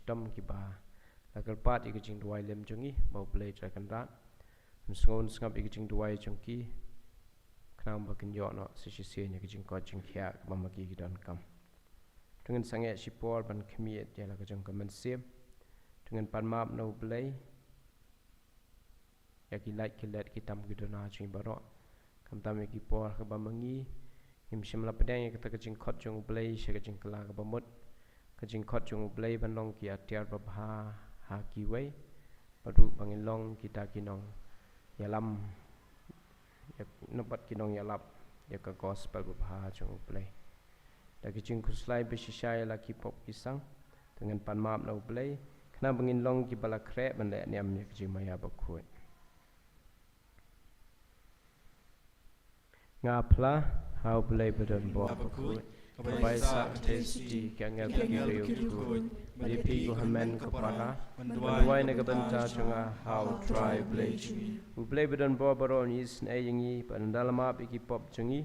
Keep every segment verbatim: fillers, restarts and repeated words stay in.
shitom kiba la kyrpad ïa ka jingduwai lem jong ngi, ba U Blei Trai Kynrad un sngew un sngap ïa ka jingduwai jong ki, khnang ba kin ïoh noh sa shisien ïa ka jingkoit jingkhiah kaba ma ki ki donkam. To ngin sangeh shipor ban khmih ïa la ka jong ka mynsiem. To ngin pan map na U Blei ïa ki lait ki let, ki tam ki duna jong ngi baroh. Khamtam ïa ki por kaba ma ngi ngim shym la pdiang ïa kata ka jingkhot jong U Blei sha ka jingkylla kaba mut, ka jingkhot jong U Blei ban long ki atiar babha ha kiwei, bad ruh ba ngin long kita ki nongïalam, ïa, bad ki nongïalap ïa ka gospel babha jong U Blei. Da ki jingkhuslai ba shisha ïa la ki pop ki sang, to ngin pan map na U Blei, khnang ba ngin long kiba la khreh ban leh niam ïa ka jingmaïa bakhuid. Nga phla ha U Blei ba don bor bakhuid, kaba ïasah kynthei suti ki angel bad ki briew bakhuid, bad ïa phi ko hynmen ko para, ban duwai na ka bynta jong nga ha U Trai U Blei jong ngi. U Blei ba don bor baroh un isynei ïa ngi bad un da la map ïa ki pop jong ngi,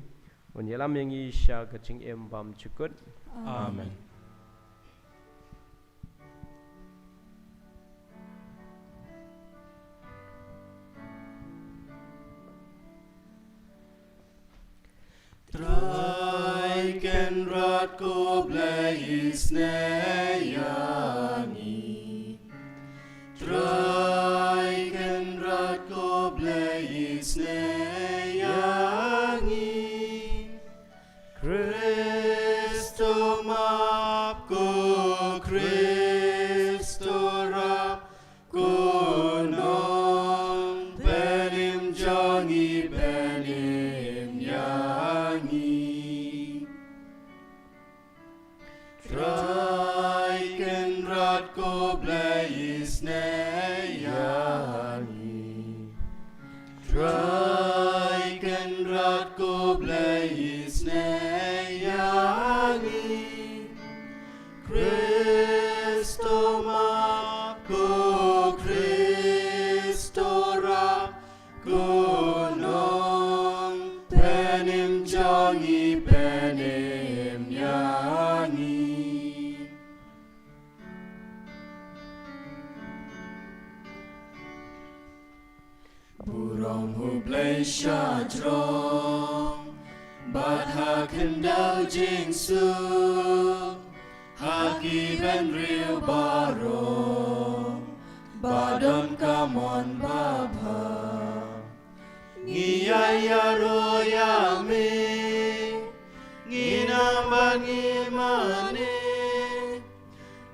un ïalam ïa ngi sha ka jingim bymjukut. Amen. Trai Kynrad ko Blei isynei ïa ngi. Trai Kynrad ko Blei isynei ïa ngi. Khristo map, ko Khristo rap, ko Nongpynim jong ngi pynim ïa ngi. Trai Kynrad ko Blei isynei ïa ngi. Trai Kynrad ko Blei isynei ïa ngi. Khristo map, ko Khristo rap, ko Nongpynim jong ngi pynim ïa ngi. Burom U Blei shajrong, bad ha khyndew jingsuk, ha ki bynriew baroh, ba don ka mon babha. Ngi ïai ïaroh ïa me, ngi nang bad ngi mane,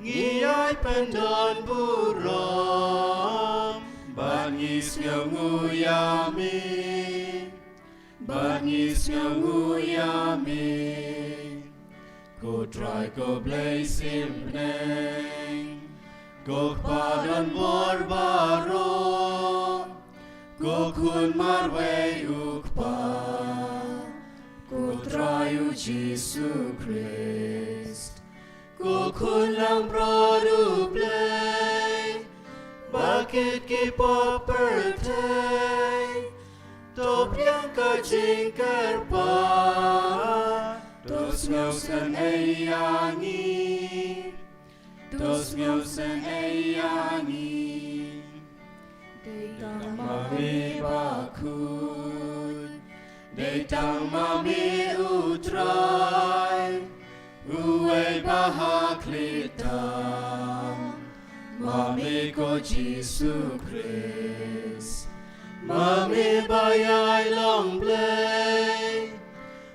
ngi ïai pyndon burom, bad ngi sngewnguh ïa me, bad ngi sngewnguh ïa me. Ko Trai ko Blei symbneng, ko Kpa don bor baroh, ko Khun marwei U Kpa, ko Trai U Jisu Khrist, ko Khun langbrot U Blei, ba kit ki pop pyrthei, to pdiang ka jingkyrpad, to sngewsynei ïa ngi, to sngewsynei ïa ngi. Dei tang ma me bakhuid, dei tang ma me U Trai, uwei ba ha khlieh tam, ma me ko Jisu Khrist, ma me ba ïai long Blei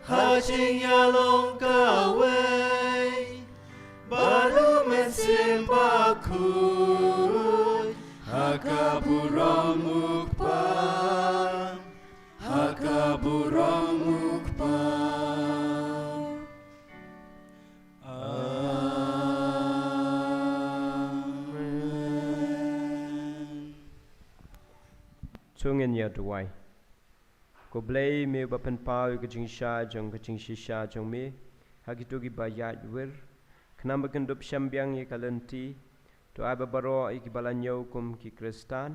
ha jingïalong kawei bad U Mynsiem Bakhuid, ha ka burom U Kpa, ha ka burom U Kpa. Amen. To ngin ïa duwai. Ko Blei, me uba pynpaw ïa ka jingshai jong ka jingshisha jong me ha kito kiba ïaid wir, khnang ba kin dup shembiang ïa ka lynti, to ai ba baroh ïa kiba la ñiew kum ki Khristan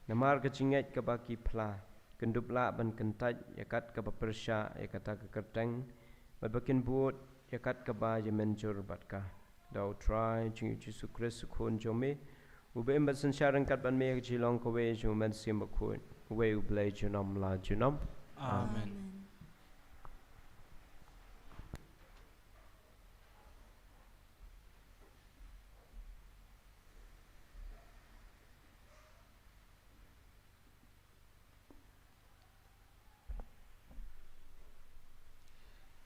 namar ka jingngeit kaba ki phla, kin dup lah ban kyntait ïa kat kaba pyrshah ïa kata ka kyrteng, bad ba kin bud ïa kat kaba ïa mynjur bad ka. da U Trai jong ngi U Jisu Khrist U Khun jong me, uba im bad synshar ryngkat bad me ha ka jinglong kawei jong U Mynsiem Bakhuid, uwei U Blei junom la junom. Amen.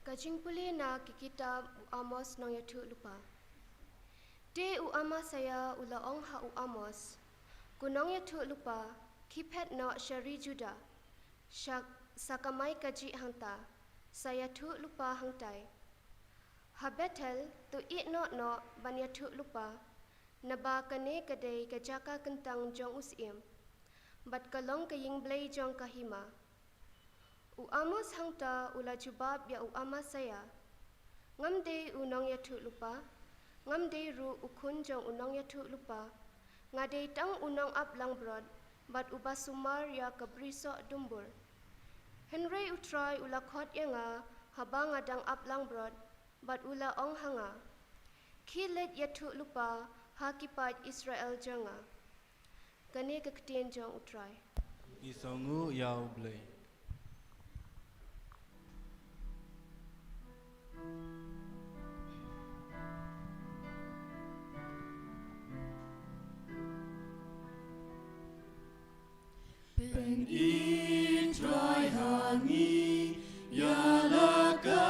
Ka jingpule na ki kitab u Amos nongïathuhlypa. Te u Amasaïa u la ong ha u Amos, ko nongïathuhlypa, khie phet noh sha ri Judah, sha, sa kamai kajih hangta, sa ïathuhlypa hangtai. Ha Bethel to ïehnoh noh ban ïathuhlypa, naba kane ka dei ka jaka kyntang jong u syiem, bad ka long ka ïing blei jong ka hima. U Amos hangta u la jubab ïa u Amasaïa, ngam dei u nongïathuhlypa, ngam dei ruh u khun jong u nongïathuhlypa, nga dei tang u nongaplangbrot, bad uba sumar ïa ka brisoh dumbur. Hynrei U Trai u la khot ïa nga haba nga dang aplangbrot, bad u la ong ha nga, khie leit ïathuhlypa ha ki paid Israel jong nga. Kane ka ktien jong U Trai. Ngi sngewnguh ïa U Blei. Pyni Trai ha ngi ïa la ka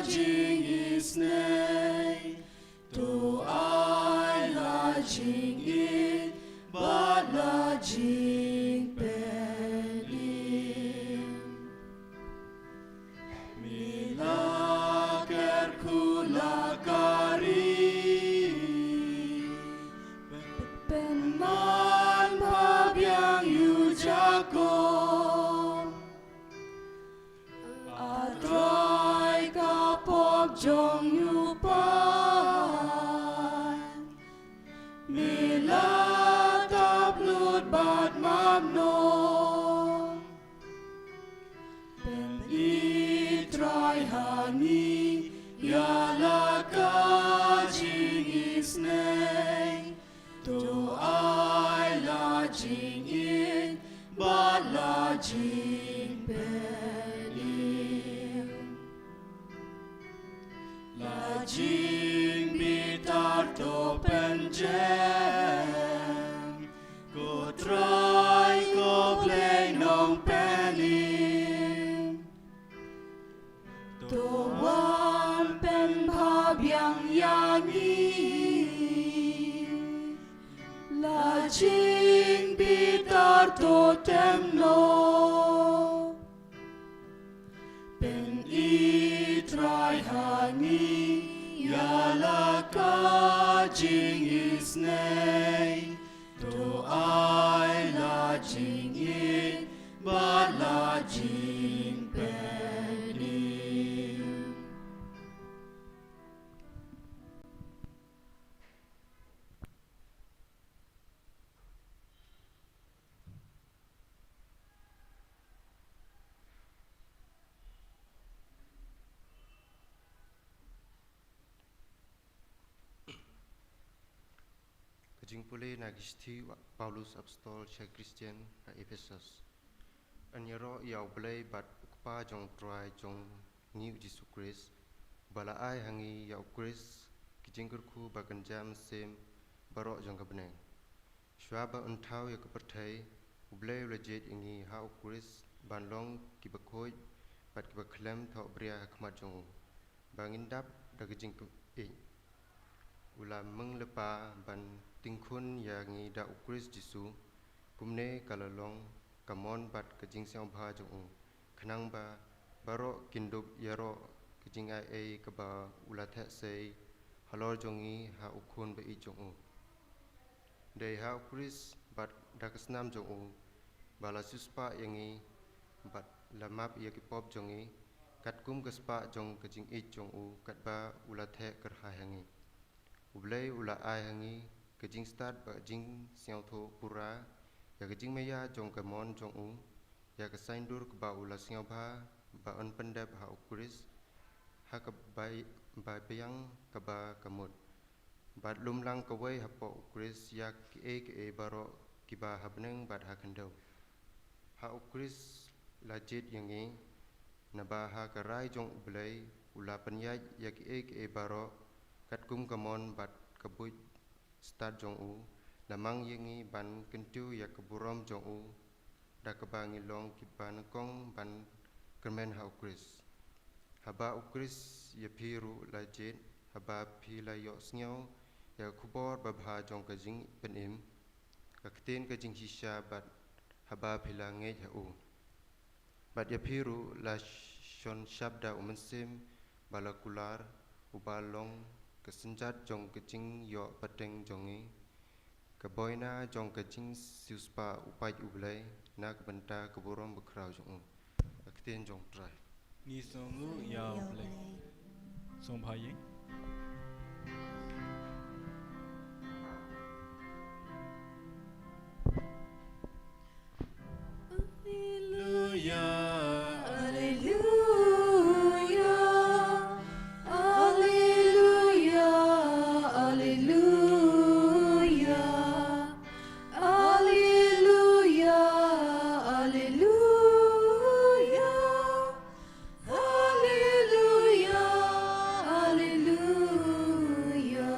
jingisynei. To ai la jingïeit bad la jingpynim. Me la kyrkhu la ka ri, pynman bha biang ïa u Jakob. A Trai ka pop jong u paid, me la tap lut bad map noh. Pyni Trai ha ngi ïa la ka jingisynei. To ai la jingïeit bad la jingpynim. La jingbitar to pynjem. Ko Trai ko Blei nongpynim. To wan pynbha biang ïa ngi. La jingbitar to tem noh. Pyni Trai ha ngi ïa la ka jingisynei. To ai la jingïeit bad la jingpynim. Ka jingpule na ki shithi u Paulus Apostol sha ki Khristan ha Ephesus. Yn ïaroh ïa U Blei bad U Kpa jong U Trai jong ngi U Jisu Khrist, uba la ai ha ngi ïa U Khrist ki jingkyrkhu ba kynja mynsiem baroh jong ka bneng. Shuwa ba un thaw ïa ka pyrthei, U Blei u la jied ïa ngi ha U Khrist ban long kiba khuid bad kiba khlem thohbria ha khmat jong u, ba ngin dap da ka jingïeit. U la meng lypa ban tyngkhun ïa ngi da U Khrist Jisu, kumne ka la long ka mon bad ka jingsngewbha jong u, khnang ba baroh kin dup ïaroh ka jingai ei kaba u la theh sei halor jong ngi ha U Khun ba ïeit jong u. Dei ha U Khrist bad da ka snam jong u ba la siewspah ïa ngi bad la map ïa ki pop jong ngi, katkum ka spah jong ka jingïeit jong u katba u la theh kyrhai ha ngi. U Blei u la ai ha ngi ka jingstad bad ka jingsngewthuh pura ïa ka jingmaïa jong ka mon jong u, ïa ka saiñdur kaba u la sngewbha ba un pyndep ha U Khrist ha ka bai, bai biang kaba ka mut. bad lumlang kawei hapoh u Khrist ïa kiei kiei baroh kiba ha bneng bad ha khyndew. Ha u Khrist la jied ïa ngi, naba ha ka rai jong U Blei u la pynïaid ïa kiei kiei baroh katkum ka mon bad ka buit stad jong u, la mang ïa ngi ban kyntiew ïa ka burom jong u, da kaba ngi long kiba nyngkong ban kyrmen ha u Khrist. Haba u Khrist ïa phi ruh la jied, haba phi la ïohsngew ïa ka khubor babha jong ka jingpynim, ka ktien ka jingshisha bad haba phi la ngeit ha u. Bad ïa phi ruh la shon shap da u Mynsiem ba la kular, uba long ka synjat jong ka jingïoh pateng jong ngi, ka boina jong ka jingsiewspah u paid U Blei, na ka bynta ka burom bakhraw jong u. Ka ktien jong u Trai. Ngi sngewthuh ïa U Blei. Sngewbha ïing. Alleluia, alleluia, alleluia, alleluia, alleluia, alleluia, alleluia, alleluia.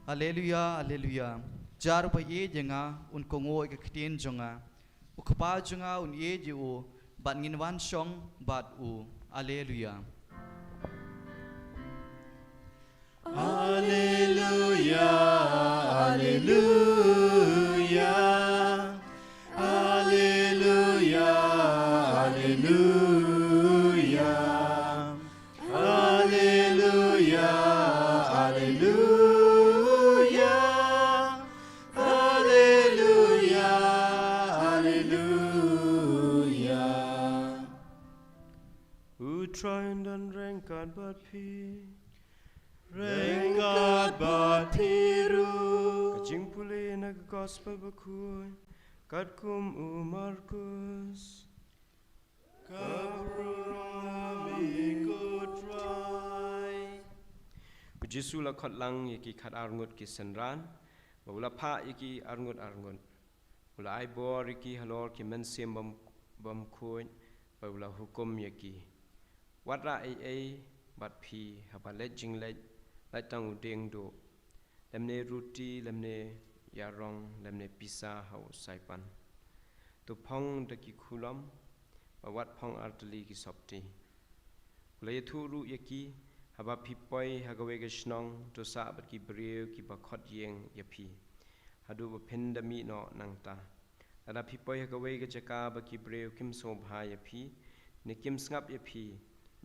Alleluia, alleluia. Jar uba ïeit ïa nga un kohnguh ïa ka ktien jong nga. U Kpa jong nga un ïeit ïa u, bad ngin wan shong bad u. Alleluia. Alleluia, alleluia. Alleluia, alleluia. Alleluia, alleluia. Alleluia, alleluia. U Trai un don ryngkat bad phi. Ryngkat bad phi ruh. Ka jingpule na ka Gospel bakhuid katkum u Markus. Ka burom ïa me ko Trai. U Jisu u la khot lang ïa ki khatar ngut ki synran, bad u la phah ïa ki arngut arngut. U la ai bor ïa ki halor ki mynsiem bym, bymkhuid, bad u la hukum ïa ki. Wat rah ei ei bad phi haba leit jingleit, lait tang u dieng duh, lymne ruti, lymne ïarong, lymne pisa ha u saipan. To phong da ki khulom, bad wat phong artylli ki sopti. U la ïathuh ruh ïa ki, haba phi poi ha kawei ka shnong, to sah bad ki briew kiba khot ïing ïa phi, haduh ba phin da mih noh nangta. Lada phi poi ha kawei ka jaka ba ki briew kim sngewbha ïa phi, ne kim sngap ïa phi,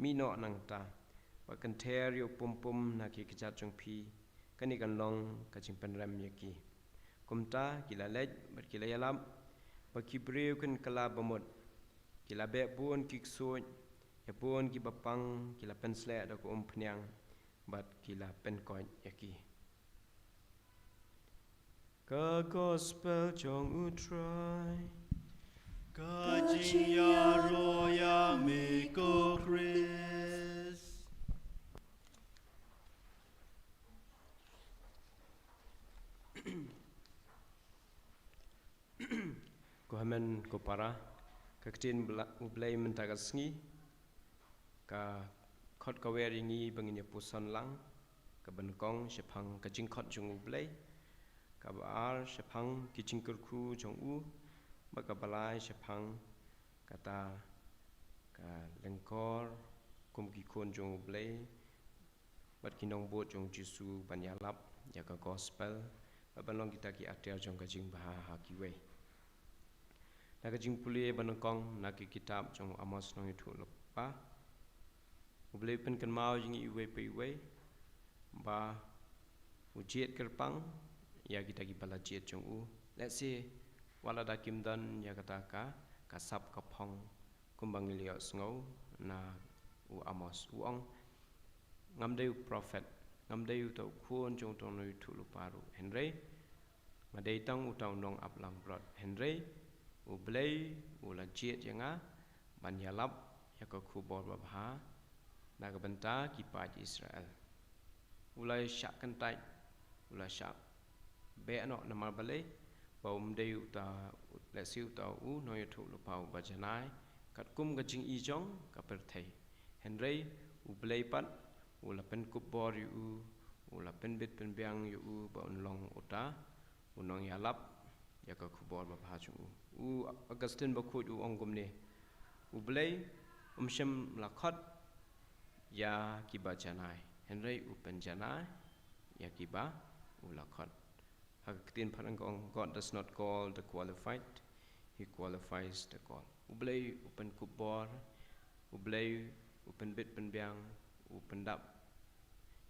mih noh nangta, bad kynther ïa u pum pum na ki kjat jong phi, kane kan long ka jingpynrem ïa ki. Kumta ki la leit bad ki la ïalap ba ki briew kin kylla bamut. Ki la beh bun ki ksuid, ïa bun kiba pang ki la pynsleh da ka umphniang, bad ki la pynkoit ïa ki. Ka Gospel jong u Trai. Ka jingïaroh ïa me ko Khrist. Ko hynmen ko para, ka ktien bla-, U Blei mynta ka sngi ka khot ka wer ïa ngi ba ngin ïa puson lang, kaba nyngkong shaphang ka jingkhot jong U Blei, kaba ar shaphang ki jingkyrkhu jong u, bad kaba lai shaphang kata ka lyngkor kum ki khun jong U Blei, bad ki nongbud jong u Jisu ban ïalap ïa ka Gospel, bad ban long kita ki atiar jong ka jingbha ha kiwei. Na ka jingpule ba nyngkong na ki kitab jong u Amos nongïathuhlypa, U Blei u pynkynmaw ïa ngi iwei pa iwei ba u jied kyrpang ïa kita kiba la jied jong u. Lehse wat lada kim don ïa kata ka, ka sap ka phong, kumba ngi la ïohsngew na u Amos, u ong, ngam dei u prophet, ngam dei uta u khun jong uta u nongïathuhlypa ruh, hynrei nga dei tang uta u nongap langbrot, hynrei U Blei u la jied ïa nga ban ïalap ïa ka khubor babha na ka bynta ki paid Israel. u la shah kyntait, u la shah beh noh. Namar balei? Ba um dei uta, lehse uta u nongïathuhlypa uba janai katkum ka jingijong ka pyrthei. Hynrei U Blei pat u la pynkup bor ïa u, u la pynbit pynbiang ïa u ba un long uta u nongïalap ïa ka khubor babha jong u. U Augustine Bakhuid u ong kumne: U Blei um shym la khot ïa kiba janai, hynrei u pynjanai ïa kiba u la khot. Ha ka ktien phareng ka ong, "God does not call the qualified, he qualifies the call." U Blei u pynkup bor, U Blei u pynbit pynbiang, u pyndap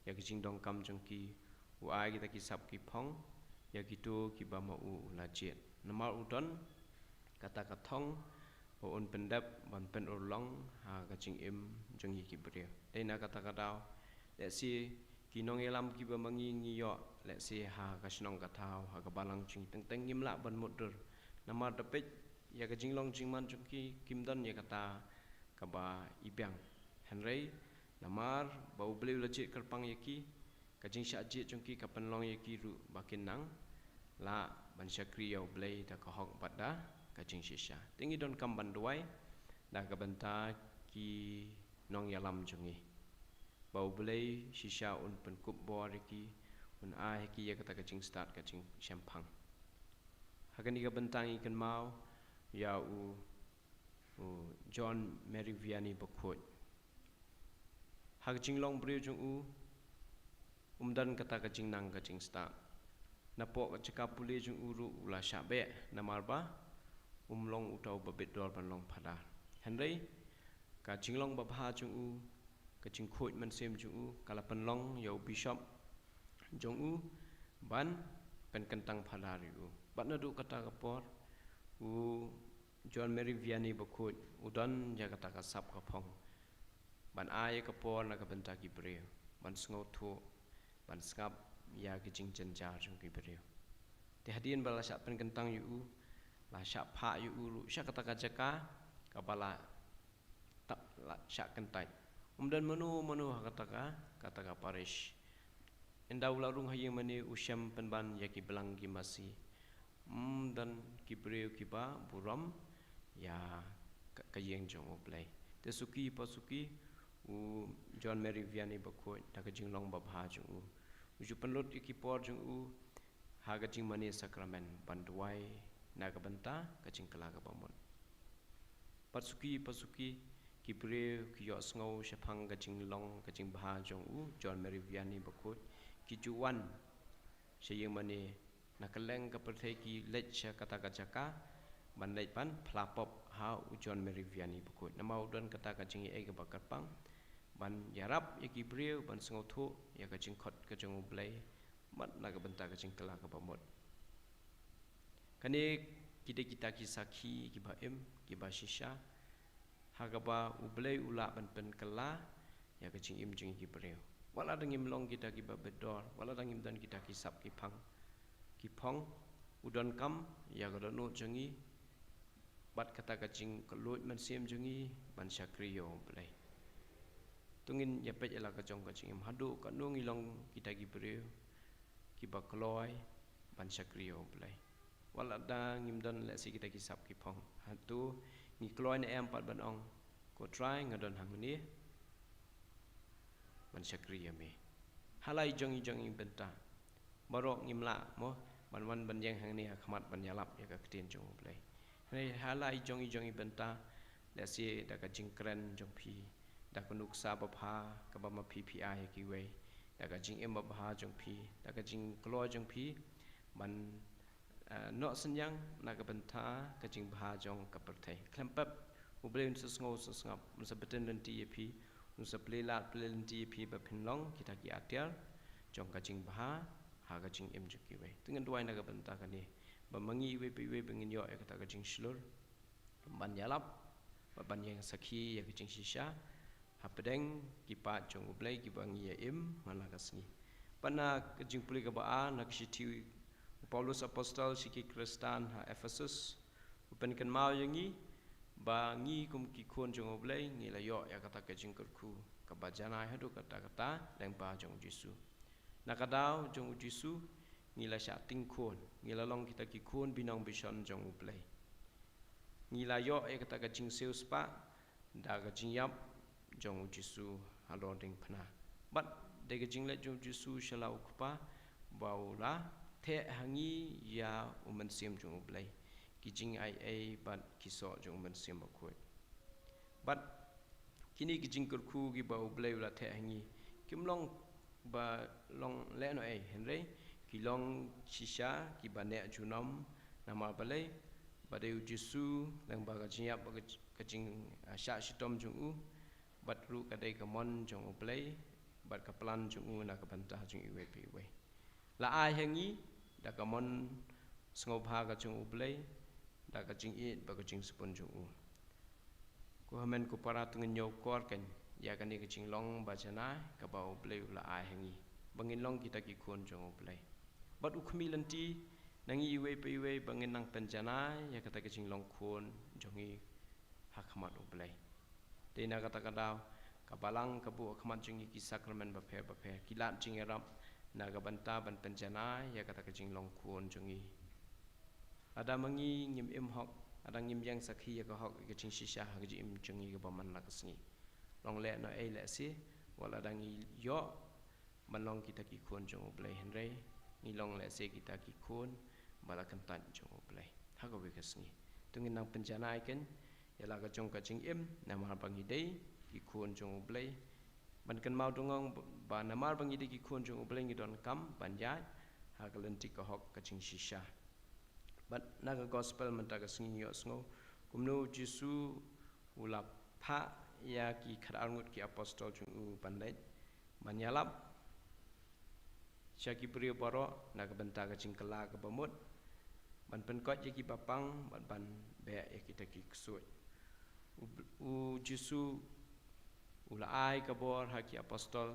ïa ki jingdonkam jong ki, u ai kita ki sap ki phong ïa kito kiba ma u u la jied. Namar u don kata ka thong ba un pyndep ban pynurlong ha ka jingim jong ïa ki briew. Dei na kata ka daw, lehse ki nongïalam kiba ma ngi ngi ïoh, lehse ha ka shnong ka thaw, ha ka balang jong ngi, teng teng ngim lah ban mutdur. Namar da peit ïa ka jinglong jingman jong ki, kim don ïa kata kaba i biang. Hynrei namar ba U Blei u la jied kyrpang ïa ki, ka jingshah jied jong ki ka pynlong ïa ki ruh ba kin nang lah ban shakri ïa U Blei da ka hok bad da ka jingshisha. Te ngi donkam ban duwai na ka bynta ki nongïalam jong ngi, ba U Blei shisha un pynkup bor ïa ki, un ai ha ki ïa kata ka jingstad ka jingshemphang. Ha kane ka bynta ngi kynmaw ïa u, u John Mary Vianney Bakhuid. Ha ka jinglong briew jong u, um don kata ka jingnang ka jingstad. Napoh ka jaka pule jong u ruh u la shah beh, namar ba um long uta uba bit dor ban long phadar. Hynrei ka jinglong babha jong u, ka jingkhuid mynsiem jong u, ka la pynlong ïa u bishop jong u ban pynkyntang phadar ïa u. Bad naduh kata ka por, u John Mary Vianney Bakhuid u don ïa kata ka sap ka phong ban ai ïa ka por na ka bynta ki briew, ban sngewthuh, ban sngap ïa ki jingjynjar jong ki briew. Te hadien ba la shah pynkyntang ïa u, la shah phah ïa u ruh sha kata ka jaka kaba la tap, la shah kyntait. Um don mano mano ha kata ka, kata ka parish. Ynda u la rung ha ïing mane u shem pynban ïa ki blang ki masi. Um don ki briew kiba burom ïa ka, ka ïing jong U Blei. Te suki pa suki u John Mary Vianney Bakhuid, da ka jinglong babha jong u, u ju pynlut ïa ki por jong u ha ka jingmane sakramen ban duwai na ka bynta ka jingkylla kaba mut. Bad suki pa suki ki briew ki ïohsngew shaphang ka jinglong ka jingbha jong u John Mary Vianney Bakhuid, ki ju wan sha ïing mane na kylleng ka pyrthei, ki leit sha kata ka jaka ban leit ban phla pop ha u John Mary Vianney Bakhuid. Namar u don kata ka jingïaid kaba kyrpang ban ïarap ïa ki briew ban sngewthuh ïa ka jingkhot ka jong U Blei, bad na ka bynta ka jingkylla kaba mut. Kane ki dei kita ki sakhi kiba im, kiba shisha ha kaba U Blei u lah ban pynkylla ïa ka jingim jong ki briew. Wat la dang ngim long kita kiba bit dor, wat la dang ngim don kita ki sap ki phang, ki phong, u donkam ïa ka dohnud jong ngi bad kata ka jingkylluid mynsiem jong ngi ban shakri ïa U Blei. To ngin ïa peit ïa la ka jong ka jingim, haduh katno ngi long kita ki briew kiba kloi ban shakri ïa U Blei. Wat la dang ngim don lehse kita ki sap ki phong, hato ngi kloi ne em pat ban ong, "Ko Trai, nga don hangne ban shakri ïa me ha la i jong i jong i bynta." Baroh ngim lah mo ban wan ban ïeng hangne ha khmat ban ïalap ïa ka ktien jong U Blei. Hynrei ha la i jong i jong i bynta, lehse da ka jingkren jong phi, da ka nuksa babha kaba ma phi phi ai ïa kiwei, da ka jingim babha jong phi, da ka jingkloi jong phi ban, eh, noh synñiang na ka bynta ka jingbha jong ka pyrthei. Khlem pep, U Blei un sa sngew sa sngap, un sa btin lynti ïa phi, un sa plie lad plie lynti ïa phi ba phin long kita ki atiar jong ka jingbha ha ka jingim jong kiwei. To ngin duwai na ka bynta kane, ba ma ngi iwei pa iwei ba ngin ïoh ïa kata ka jingshlur ban ïalap bad ban ïeng sakhi ïa ka jingshisha hapdeng ki paid jong U Blei kiba ngi ïa im man la ka sngi. Bad na ka jingpule kaba ar, na ka shithi u Paulus Apostol sha ki Khristan ha Ephesus, u pynkynmaw ïa ngi ba ngi kum ki khun jong U Blei ngi la ïoh ïa kata ka jingkyrkhu kaba janai haduh katta katta lyngba jong U Jisu. Na ka daw jong u Jisu, ngi la shah ting khun, ngi la long kita ki khun binong bishon jong u Blei. Ngi la ïoh ïa kata ka jingsiewspah da ka jingïap jong u Jisu halor diengphna. Bad da ka jingleit jong u Jisu sha la u Kpa, ba u la theh ha ngi ïa u Mynsiem jong u Blei, ki jingai ei bad ki soh jong u Mynsiem Bakhuid. Bad kine ki jingkyrkhu kiba u Blei u la theh ha ngi, kim long ba long lehnohei, hynrei ki long shisha kiba neh junom. Namar balei? Ba dei u Jisu, lyngba ka jingïap bad ka jing, ah, shah shitom jong u, bad ruh ka dei ka mon jong u Blei, bad ka plan jong u na ka bynta jong iwei pa iwei. La ai ha ngi da ka mon sngewbha ka jong u Blei, da ka jingïeit bad ka jingsbun jong u. Ko hynmen ko para, to ngin ïoh kor kan ïa kane ka jinglong ba janai kaba u Blei u la ai ha ngi, ba ngin long kita ki khun jong u Blei. Bad u khmih lynti na ngi iwei pa iwei ba ngin nang pynjanai ïa kata ka jinglong khun jong ngi ha khmat u Blei. Te na kata ka daw, ka Balang ka buh ha khmat jong ngi ki sakramen bapher bapher, ki lad jingïarap na ka bynta ban pynjanai ïa kata ka jinglong khun jong ngi. Lada ma ngi ngim im hok, lada ngim ïeng sakhi ïa ka hok, ïa ka jingshisha ha ka jingim jong ngi kaba man la ka sngi, long lehnohei lehse, wat lada ngi ïoh ban long kita ki khun jong u Blei, hynrei ngi long lehse kita ki khun ba la kyntait jong u Blei ha kawei ka sngi. To ngin nang pynjanai kan ïa la ka jong ka jingim, namar ba ngi dei ki khun jong u Blei. Ban kynmaw dungong ba namar ba ngi dei ki khun jong u Blei, ngi donkam ban ïaid ha ka lynti ka hok ka jingshisha. Bad na ka gospel mynta ka sngi ngi ïohsngew kumno u Jisu u la phah ïa ki khatar ngut ki apostol jong u ban leit ban ïalap sha ki briew baroh na ka bynta ka jingkylla kaba mut, ban pynkoit ïa kiba pang bad ban beh ïa kita ki ksuid. U, u Jisu u la ai ka bor ha ki apostol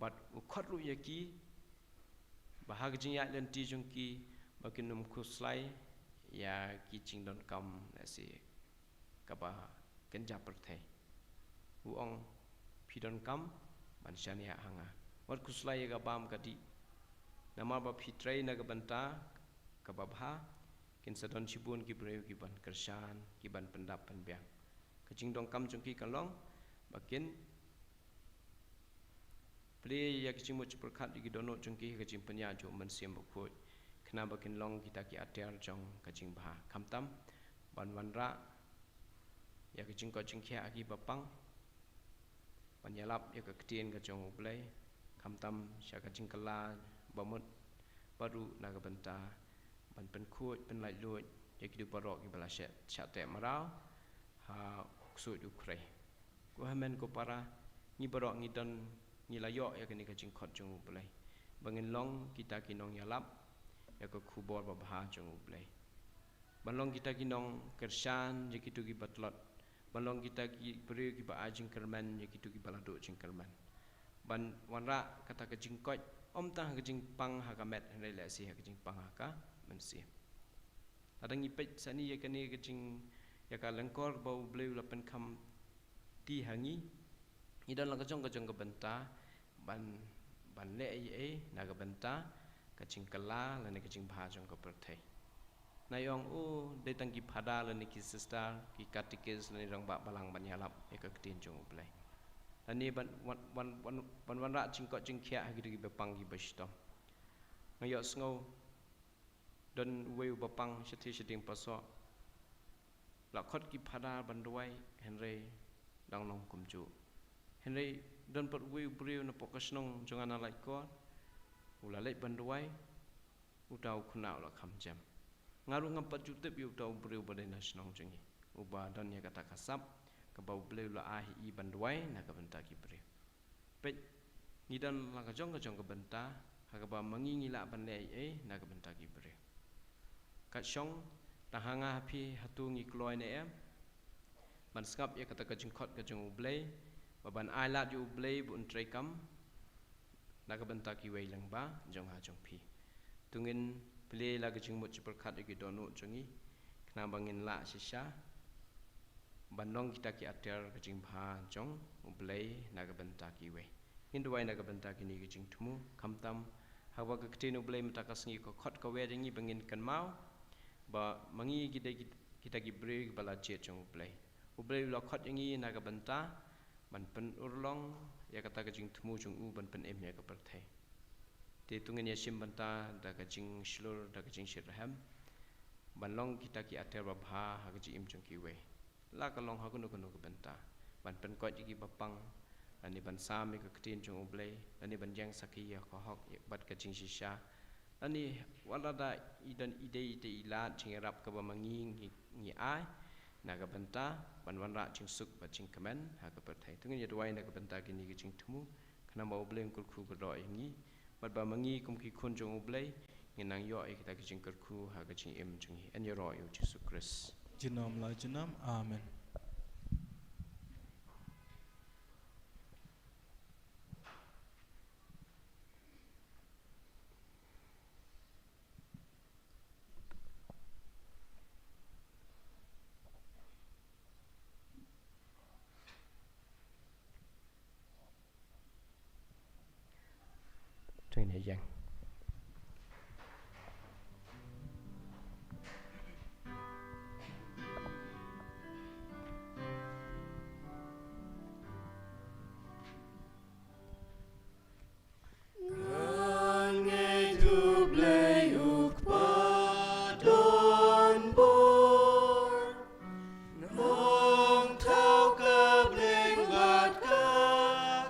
bad u khot ruh ïa ki ba ha ka jingïaid lynti jong ki ba kin ym khuslai ïa ki jingdonkam lehse kaba kynja pyrthei. U ong, phi donkam ban shaniah ha nga. Wat khuslai ïa ka bam ka dih. Namar ba phi trei na ka bynta kaba bha, kin sa don shibun ki briew ki ban kyrshan, ki ban pyndap pynbiang. Ka jingdonkam jong ki ka long ba kin plie ïa ka jingmut jingpyrkhat ïa ki dohnud jong ki ha ka jingpynïaid jong u Mynsiem Bakhuid, khnang ba kin long kita ki atiar jong ka jingbha. Khamtam ban wanrah ïa ka jingkoit jingkhiah ha kiba pang, ban ïalap ïa ka ktien ka jong u Blei, khamtam sha ka jingkylla ba mut, bad ruh na ka bynta ban pynkhuid pynlaitluid ïa kito baroh kiba la shah, shah teh mraw ha u ksuid u khrei. Ko hynmen ko para, ngi baroh ngi don, ngi la ïoh ïa kane ka jingkhot jong u Blei ba ngin long kita ki nongïalap ïa ka khubor babha jong u Blei. Ban long kita ki nongkyrshan ïa kito kiba tlot. Ban long kita ki briew kiba ai jingkyrmen ïa kito kiba la duh jingkyrmen. Ban wanrah kata ka jingkoit, ym tang ha ka jingpang ha ka met, hynrei lehse ha ka jingpang ha ka mynsiem. Lada ngi peit sani ïa kane ka jing, ïa ka lyngkor ba u Blei u la pynkhamti ha ngi, ngi don la ka jong ka jong ka bynta ban, ban leh ei ei na ka bynta ka jingkylla lane ka jingbha jong ka pyrthei. Nai ong, o, dei tang ki phadar lane ki sister, ki katikis lane rangbah balang ban ïalap ïa ka ktien jong u Blei. Lane ban, ban, ban, ban, ban wanrah jingkoit jingkhiah ha kito kiba pang kiba shitom. Nga ïohsngew don uwei uba pang shathie shading pasoh. La khot ki phadar ban duwai, hynrei dang long kumjuh. Hynrei don pat uwei u briew napoh ka shnong jong nga na Laitkor, u la leit ban duwai, uta u khynnah u la kham jem. Nga ruh ngam pat ju tip ïa uta u briew ba dei na shnong jong ngi, uba don ïa kata ka sap kaba u Blei u la ai ha i ban duwai na ka bynta ki briew. Peit, ngi don la ka jong ka jong ka bynta ha kaba ma ngi ngi lah ban leh ei ei na ka bynta ki briew. Kat shong, tang ha nga ha phi, hato ngi kloi ne em ban sngap ïa kata ka jingkhot ka jong u Blei, ba ban ai lad ïa u Blei ba un treikam na ka bynta kiwei lyngba jong nga jong phi. To ngin plie la ka jingmut jingpyrkhat ïa ki dohnud jong ngi, khnang ba ngin lah shisha ban long kita ki atiar ka jingbha jong u Blei na ka bynta kiwei. Ngin duwai na ka bynta kine ki jingthmu, khamtam haba ka ktien U Blei mynta ka sngi ka khot ka wer ïa ngi ba ngin kynmaw ba ma ngi ki dei ki, kita ki briew kiba la jied jong U Blei. U Blei u la khot ïa ngi na ka bynta ban pynurlong ïa kata ka jingthmu jong u ban pynim ïa ka pyrthei. Te to ngin ïashim bynta da ka jingshlur, da ka jingshitrhem, ban long kita ki ater babha ha ka jingim jong kiwei, la ka long ha kano kano ka bynta, ban pynkoit ïa ki bapang, lane ban sam ïa ka ktien jong U Blei, lane ban ïeng sakhi ïa ka hok bad ka jingshisha, lane wat lada i don i dei i dei i lad jingïarap kaba ma ngi ngi, ngi ai na ka bynta ban wanrah jingsuk bad jingkmen ha ka pyrthei. To ngin ïa duwai na ka bynta kine ki jingthmu, khnang ba U Blei un kyrkhu kyrdoh ïa ngi, bad ba ma ngi kum ki khun jong U Blei ngin nang ïoh ïa kita ki jingkyrkhu ha ka jingim jong ngi. Yn ïaroh ïa U Jisu Khrist. Junom la junom. Amen. Teng ne jeng. Ngeit U Blei U Kpa don bor, Nongthaw ka bneng bad ka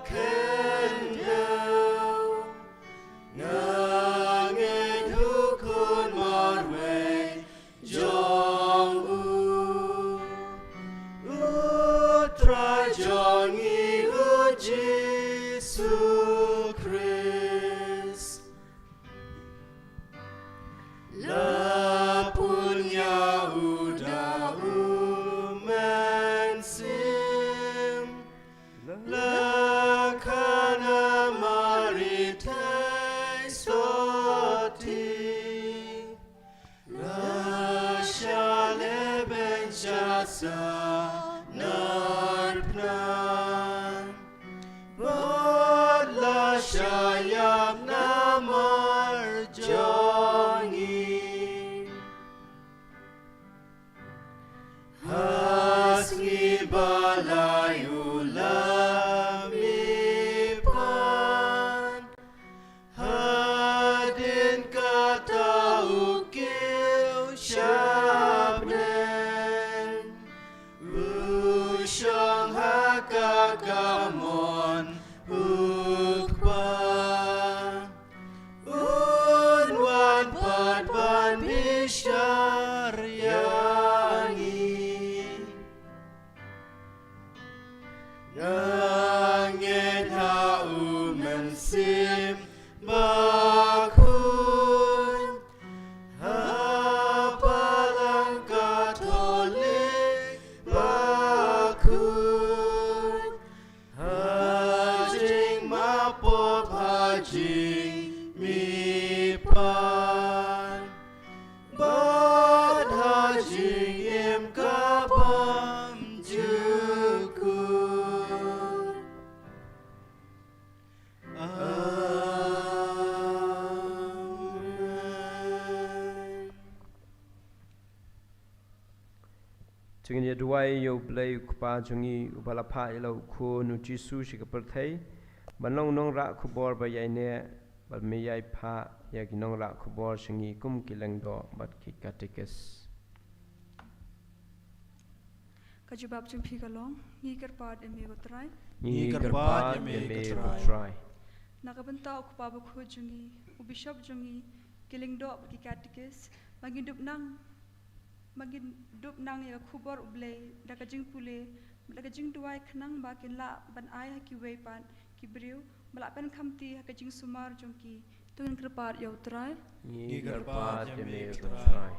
khyndew. Nga ngeit U Khun marwei jong U, U Trai jong ngi U Jisu Khrist. La pun ïa U da U Mynsiem, la khana Mari thei sotti, la shah leh beiñ sha sanar phnan, bad la shah ïap namar jong ngi. Ha sngi ba lai u la mihpat, hadien kata U kiew sha bneng, U shong ha ka kamon U Kpa. Un wan pat ban bishar ïa ngi. Nga ngeit ha U Mynsiem Bakhuid, ha Balang Katholik bakhuid, ha jingmap pop, ha jingmihpat, bad ha jingim kabym jukut. Amen. To ngin ïa duwai ïa U Blei U Kpa jong ngi, uba la phah ïa la U Khun U Jisu sha ka pyrthei ban long nongrah khubor ba ïaineh, bad me ïai phah ïa ki nongrah khubor sha ngi kum ki lyngdoh bad ki katikis. Ka jubab jong phi ka long: Ngi kyrpad ïa me ko Trai. Ngi kyrpad ïa me ko Trai. Na ka bynta u Kpa Bakhuid jong ngi, u Bishop jong ngi, ki lyngdoh bad ki katikis, ba ngin dup nang, ba ngin dup nang ïa ka khubor U Blei da ka jingpule, da ka jingduwai, khnang ba kin lah ban ai ha kiwei pat ki briew ba lah ban khamti ha ka jingsumar jong ki. To ngin kyrpad ïa U Trai. Ngi kyrpad ïa me ko Trai.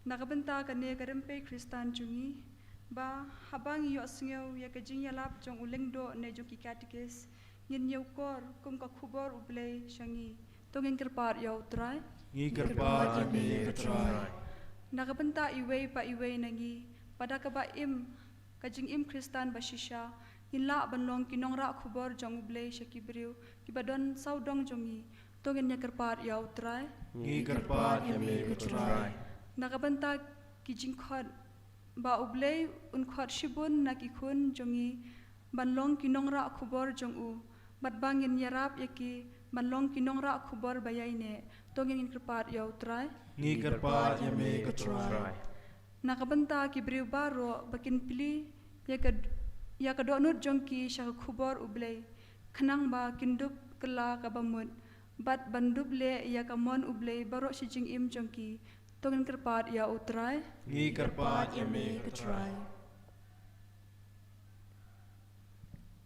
Na ka bynta kane ka rympei Khristan jong ngi, ba haba ngi ïohsngew ïa ka jingïalap jong u lyngdoh ne jong ki katikis, ngin ñiewkor kum ka khubor U Blei sha ngi. To ngin kyrpad ïa U Trai. Ngi kyrpad ïa me ko Trai. Na ka bynta iwei pa iwei na ngi, ba da kaba im ka jingim Khristan ba shisha, ngin lah ban long ki nongrah khubor jong U Blei sha ki briew kiba don sawdong jong ngi. To ngin ïa kyrpad ïa U Trai. Ngi kyrpad ïa me ko Trai. Na ka bynta ki jingkhot ba U Blei un khot shibun na ki khun jong ngi ban long ki nongrah khubor jong u, bad ba ngin ïarap ïa ki ban long ki nongrah khubor ba ïaineh. To ngin kyrpad ïa U Trai. Ngi kyrpad ïa me ko Trai. Na ka bynta ki briew baroh ba kin plie ïa ka, ïa ka dohnud jong ki sha ka khubor U Blei, khnang ba kin dup kylla kaba mut bad ban dup leh ïa ka mon U Blei baroh shi jingim jong ki. To ngin kyrpad ïa U Trai. Ngi kyrpad ïa me ko Trai.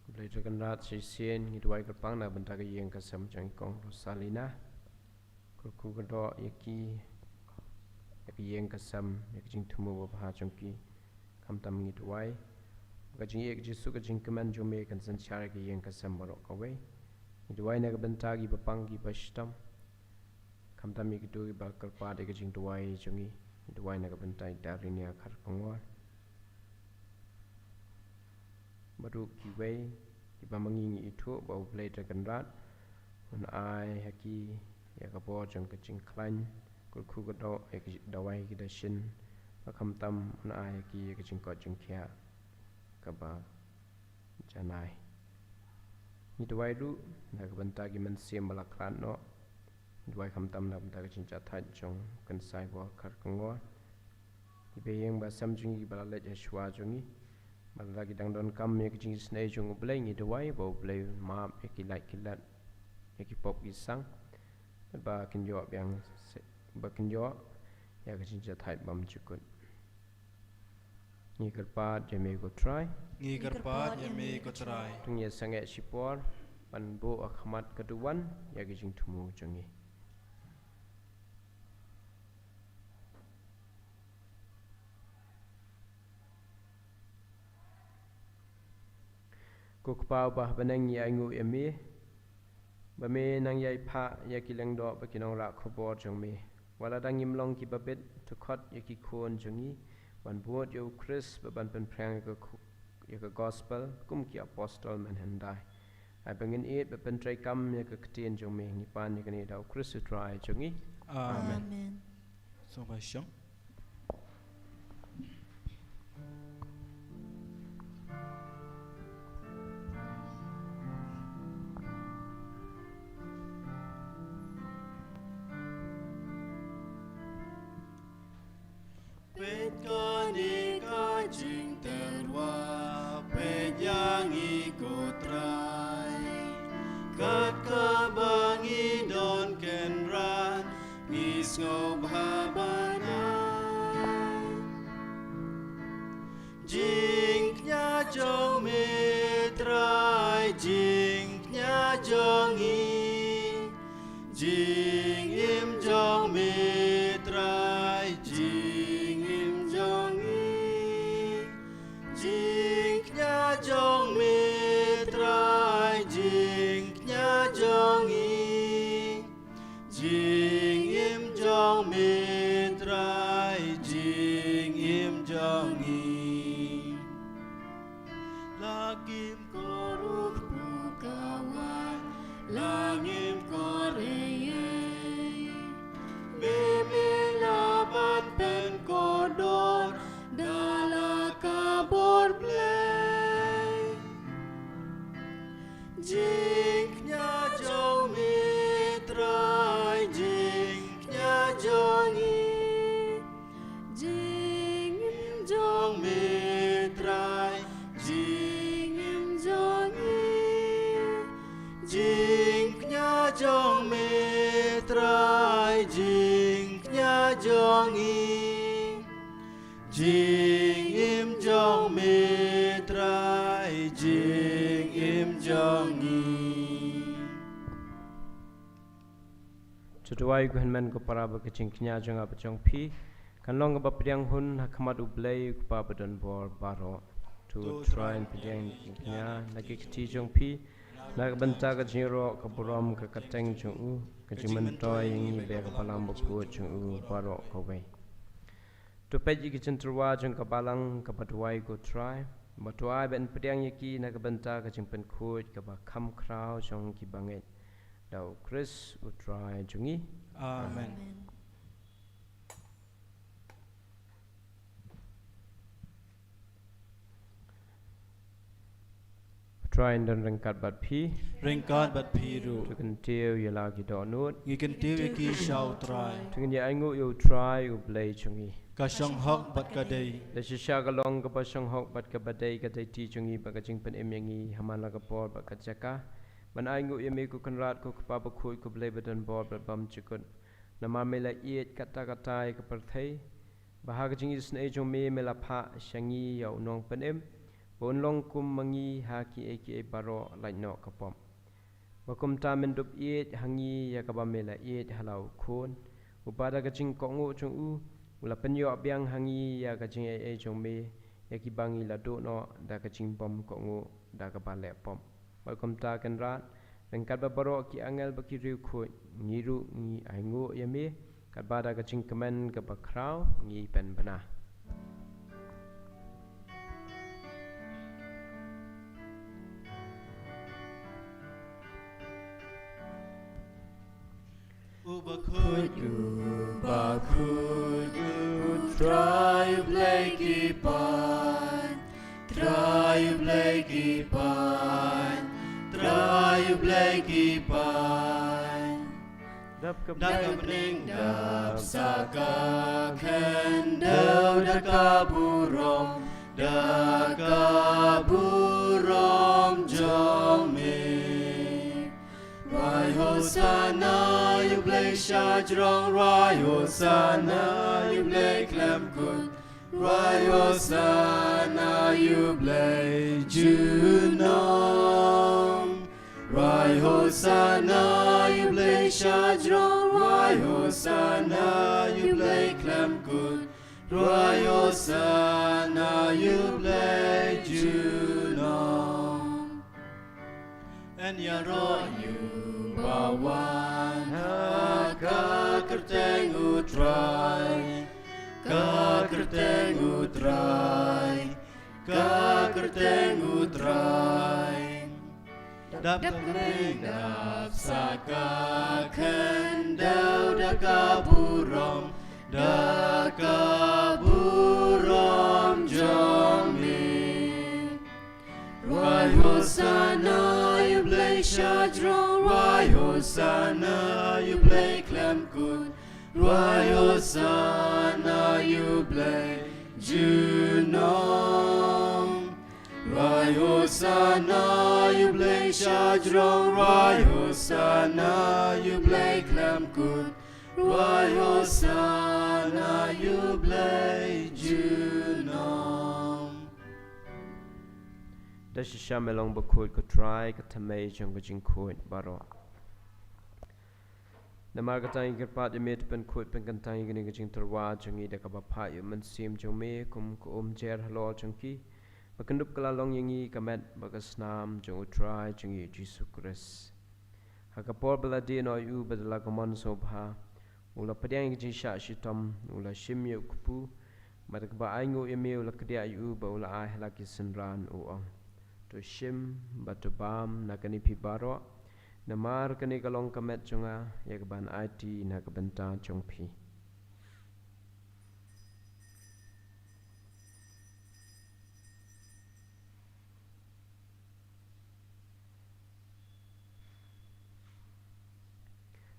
Khublei Trai Kynrad. Shisien ngi duwai kyrpang na ka bynta ka ïing ka sem jong i Kong Rosalina. Kyrkhu kyrdoh ïa ki, ïa ka ïing ka sem, ïa ka jingthmu babha jong ki. Khamtam ngi duwai ba ka jingïeit ka jingïasuk ka jingkmen jong me kan synshar ïa ka ïing ka sem baroh kawei. Ngi duwai na ka bynta kiba pang kiba shitom. Khamtam ïa kito kiba kyrpad ïa ka jingduwai jong ngi. Ngi duwai na ka bynta i Darinia Kharkongor bad ruh kiwei kiba ma ngi ngi ithuh ba U Blei Trai Kynrad un ai ha ki ïa ka bor jong ka jingkhlaiñ. Kyrkhu kyrdoh ïa ki dawai ki dashin, ba khamtam un ai ha ki ïa ka jingkoit jingkhiah kaba janai. Ngi duwai ruh na ka bynta ki mynsiem ba la khlad noh. Ngi duwai khamtam na ka bynta ka jingjahthait jong u Kynsai Bor Kharkongor. Ki ba ïing ba sem jong ngi kiba la leit ha shuwa jong ngi, ba la ki dang donkam ïa ka jingisynei jong U Blei, ngi duwai ba U Blei un map ïa ki lait ki let, ïa ki pop ki sang, bad ba kin ïoh biang se-, ba kin ïoh ïa ka jingjahthait bymjukut. Ngi kyrpad ïa me ko Trai. Ngi kyrpad ïa me ko Trai. To ngin ïa sangeh shipor ban buh ha khmat ka duwan ïa ka jingthmu jong ngi. Ko Kpa uba ha bneng, ngi ainguh ïa me ba me nang ïai phah ïa ki lyngdoh bad ki nongrah khubor jong me. Wat la dang ngim long kiba bit, to khot ïa ki khun jong ngi ban bud ïa U Khrist bad ban pynphriang ïa ka khu-, ïa ka gospel kum ki apostol mynhyndai. Ai ba ngin ïeit bad pyntreikam ïa ka ktien jong me. Ngi pan ïa kane da U Khrist U Trai jong ngi. Amen. Amen. Sngewbha shong. Peit kane ka jingtyrwa, peit ïa ngi ko Trai. Kat kaba ngi don kynrad, ngi sngewbha ban ai. Jingkñia jong me Trai, jingkñia jong ngi. Jingim jong me Trai, jingim jong ngi. Jingkñia jong me Trai, jingkñia jong ngi. Jingim jong me Trai, jingim jong ngi. La kim kyrkhu ka wai, la ngim kyrkhu ei ei. Me me lah ban pynkordor da la ka bor Blei. Jingkñia jong me Trai, jingkñia jong ngi. Jingim jong me Trai, jingim jong ngi. Jingkñia jong me Trai, jingkñia jong ngi. Jingim jong me Trai, jingim jong ngi. To duwai ko hynmen ko para ba ka jingkñia jong nga bad jong phi kan long kaba pdiang hun ha khmat U Blei U Kpa badonbor baroh. To Trai, pdiang jingkñia na ki kti jong phi na ka bynta ka jingïaroh, ka burom, ka kyrteng jong u, ka jingmyntoi ïa ngi bad ka balang bakhuid jong u baroh kawei. To peit ïa ka jingtyrwa jong ka balang kaba duwai ko Trai. Ba to ai ban pdiang ïa ki na ka bynta ka jingpynkhuid kaba kham khraw jong ki bangeit. Da U Khrist U Trai jong ngi. Amen. Trai, yn don ryngkat bad phi. Ryngkat bad phi ruh. To kyntiew ïa la ki dohnud. Ngi kyntiew ïa ki sha U Trai. To ngin ïa ainguh ïa U Trai U Blei jong ngi. Ka shong hok bad ka dei. Da shisha ka long kaba shong hok bad kaba dei ka dei ti jong ngi bad ka jingpynim ïa ngi ha man la ka por bad ka jaka ban ainguh ïa me ko Kynrad ko Kpa bakhuid ko Blei badonbor bad bymjukut. Namar me la ïeit katta katta ïa ka pyrthei. Ba ha ka jingisynei jong me me la phah sha ngi ïa u nongpynim ba un long kum ma ngi ha kiei kiei baroh lait noh ka pop. Ba kumta men dup ïeit ha ngi ïa kaba me la ïeit ha la u Khun, uba da ka jingkohnguh jong u u la pynïoh biang ha ngi ïa ka jingaiei jong me, ïa kiba ngi la duh noh da ka jingbymkohnguh da kaba leh pop. Bad kumta Kynrad, ryngkat bad baroh ki angel bad ki riewkhuid, ngi ruh ngi ainguh ïa me katba da ka jingkmen kaba khraw ngi pynbna. U bakhuid, u bakhuid, U Trai U Blei ki paid. Trai U Blei ki paid, Trai U Blei ki paid. Dap ka bneng, dap sa ka khyndew da ka burom, da ka burom jong me. Rwai Hosana ïa U Blei shajrong, rwai Hosana ïa U Blei khlem kut. Rwai Hosana ïa U Blei junom. Rwai Hosana ïa U Blei shajrong. Rwai Hosana ïa U Blei khlem kut. Rwai Hosana ïa U Blei junom. Yn ïaroh ïa uba wan ha ka kyrteng U Trai, ka kyrteng U Trai, ka kyrteng U Trai. Dap ka bneng, dap sa ka khyndew da ka burom, da ka burom jong me. Rwai Hosana ïa U Blei shajrong, rwai Hosana ïa U Blei khlem kut, rwai Hosana ïa U Blei junom. Rwai Hosana ïa U Blei shajrong, rwai Hosana ïa U Blei khlem kut, rwai Hosana ïa U Blei junom. Da shisha me long bakhuid ko Trai, ka thymmei jong ka jingkhuid baroh. Namar kata ngi kyrpad ïa me to pynkhuid pynkyntang ïa kane ka jingtyrwa jong ngi da kaba phah ïa u Mynsiem jong me kum ka umjer halor jong ki, ba kan dup kylla long ïa ngi ka met bad ka snam jong U Trai jong ngi U Jisu Khrist. Ha ka por ba la die noh ïa u bad da la ka mon sngewbha, u la pdiang ïa ka jingshah shitom, u la shim ïa u kpu, bad da kaba ainguh ïa me u la kdiah ïa u bad u la ai ha la ki synran, u ong: To shim bad to bam na kane phi baroh, namar kane ka long ka met jong nga, ïa kaban aiti na ka bynta jong phi.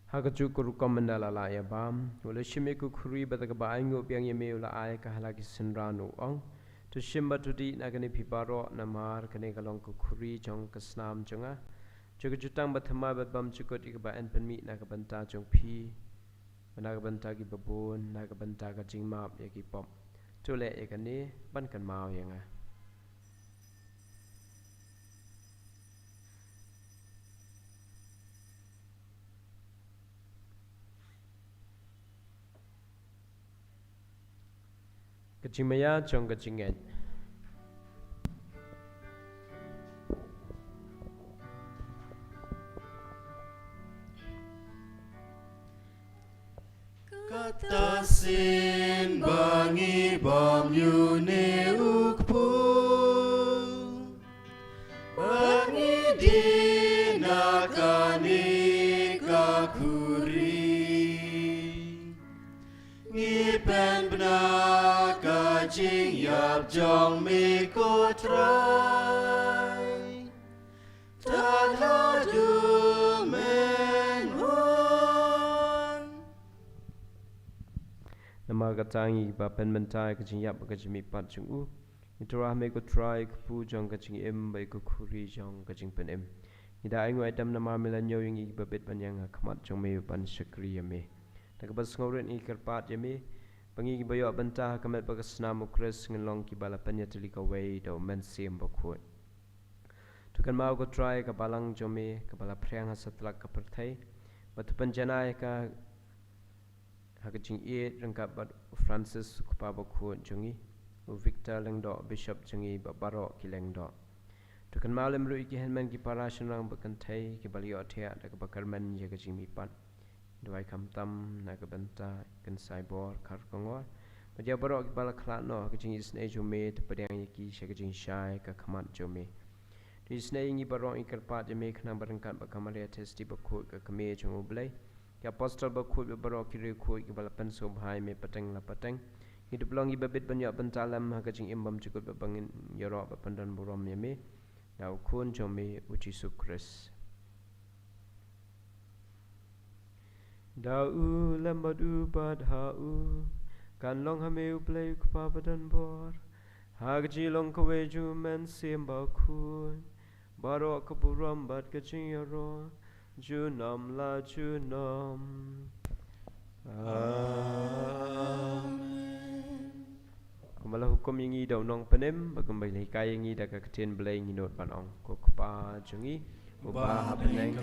Ha kajuh ka rukom mynda la lah ïa bam, u la shim ïa ka khuri bad da kaba ainguh biang ïa me u la ai ka ha la ki synran, u ong: To shim bad to dih na kane phi baroh, namar kane ka long ka khuri jong ka snam jong nga, jong ka jutang bathymmai bad bymjukut, ïa kaba yn pynmih na ka bynta jong phi bad na ka bynta kiba bun, na ka bynta ka jingmap ïa ki pop. To leh ïa kane ban kynmaw ïa nga. Ka jingmaïa jong ka jingngeit. Kata shisien ba ngi bam ïa une u kpu. Ngi pynbna ka jingïap jong me ko Trai. Tad haduh men wan. Namar kata ngi ba pynmynta ka jingïap ka jingmihpat jong u. Ngi thurwa ha me ko Trai, kpu jong ka jingim bad ko khuri jong ka jingpynim. Ngi da ai nguh ai tam namar me la ñiew ïa ngi ba bit ban ïeng ha khmat jong me ban shakri ïa me. Da kaba sngewrit ngi kyrpad ïa me ba ngi kiba ïoh bynta ha ka met bad ka snam u Khrist ngin long kiba la pynïatylli kawei da u Mynsiem Bakhuid. To kynmaw ko Trai ka balang jong me kaba la phriang ha satlak ka pyrthei, bad to pynjanai ka ha ka jingïeit ryngkat bad u Francis u kpa bakhuid jong ngi, u Victor Lyngdoh bishop jong ngi bad baroh ki lyngdoh. To kynmaw lem ruh ïa ki hynmen ki para shynrang bad kynthei kiba la ïohthiah da kaba kyrmen ïa ka jingmihpat. Duwai khamtam na ka bynta Kynsai Bor Kharkongor bad ïa baroh kiba la khlad noh ha ka jingisynei jong me, to pdiang ïa ki sha ka jingshai ka khmat jong me. To isynei ïa ngi baroh, ngi kyrpad ïa me khnang ba ryngkat bad ka Maria Theisotti bakhuid ka kmie jong u Blei, ki apostol bakhuid bad baroh ki riewkhuid kiba la pynsngewbha ïa me pateng la pateng, ngi dup long ngi ba bit ban ïoh bynta lem ha ka jingim bymjukut bad ba ngin ïaroh bad pyndonburom ïa me da u Khun jong me u Jisu Khrist. Da u lem bad u bad ha u kan long ha me u Blei u Kpa badonbor, ha ka jinglong kawei jong u Mynsiem Bakhuid, baroh ka burom bad ka jingïaroh junom la junom. Amen. Kumba la hukum ïa ngi da u Nongpynim, bad kumba la hikai ïa ngi da ka ktien Blei, ngi nud ban ong: Ko Kpa jong ngi uba ha bneng,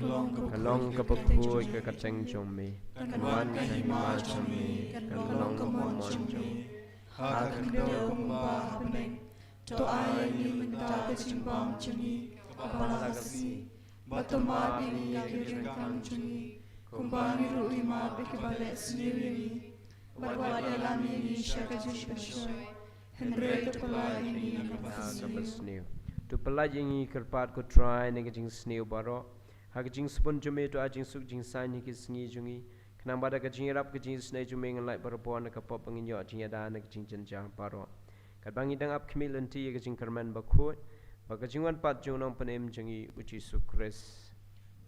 ka long kaba khuid ka kyrteng jong me, kan wan ka hima jong me, kan long ka mon jong me ha ka khyndew kumba ha bneng. To ai ïa ngi mynta ka jingbam jong ngi kaba la ka sngi, bad to map ïa ngi ïa ki jingkam jong ngi, kumba ngi ruh ngi map ïa kiba leh sniew ïa ngi, bad wat ïalam ïa ngi sha ka jingpynshoi, hynrei to pyllait ïa ngi na kaba sniew. To pyllait ïa ngi, kyrpad ko Trai, na ka jingsniew baroh. Ha ka jingsbun jong me to ai jingsuk jingsaiñ ha ki sngi jong ngi, khnang ba da ka jingïarap ka jingisynei jong me ngin lait barabor na ka pop, ba ngin ïoh jingïada na ka jingjynjar baroh, katba ngi dang ap khmih lynti ïa ka jingkyrmen bakhuid bad ka jingwan pat jong u Nongpynim jong ngi u Jisu Khrist.